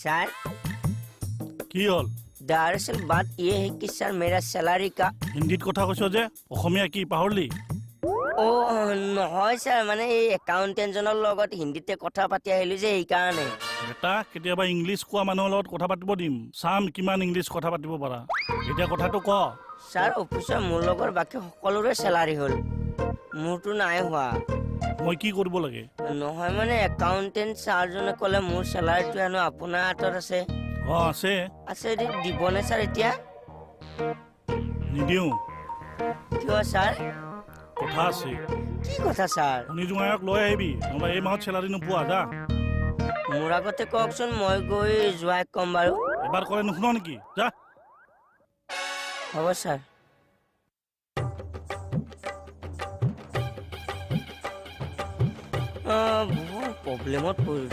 Sir. কি হ'ল? दरअसल बात ये है कि सर, मेरा सैलरी का হিন্দীত কথা কৈছ যে, অসমীয়া কি পাহৰিলি? অ' নহয় ছাৰ, মানে এই একাউণ্টেণ্টজনৰ লগত হিন্দীতে কথা পাতি আহিলো যে, সেইকাৰণে। বেটা, কেতিয়াবা ইংলিছ কোৱা মানুহৰ লগত কথা পাতিব দিম, চাম কিমান ইংলিছ কথা পাতিব পাৰা। এতিয়া কথাটো ক। ছাৰ, অফিচৰ মোৰ লগৰ বাকী সকলোৰে চেলাৰী হ'ল, মোৰতো নাই হোৱা। মই কি কৰিব লাগে? নহয় মানে, একাউণ্টেণ্ট ছাৰজনে ক'লে মোৰ চেলাৰীটো হেনো আপোনাৰ হাতত আছে। অঁ, আছে। আছে যদি দিবনে ছাৰ এতিয়া? নিদিওঁ। কিয় ছাৰ? কথা আছে। কি কথা ছাৰ? শুনি জোঁৱাইক লৈ আহিবি, নহ'লে এই মাহত চেলাৰী নোপোৱা, যা। মোৰ আগতে কওকচোন, মই গৈ জোঁৱাইক ক'ম বাৰু। এবাৰ ক'লে নুশুন নেকি? যা। হ'ব ছাৰ। বৰ প্ৰব্লেমত পৰিলোঁ।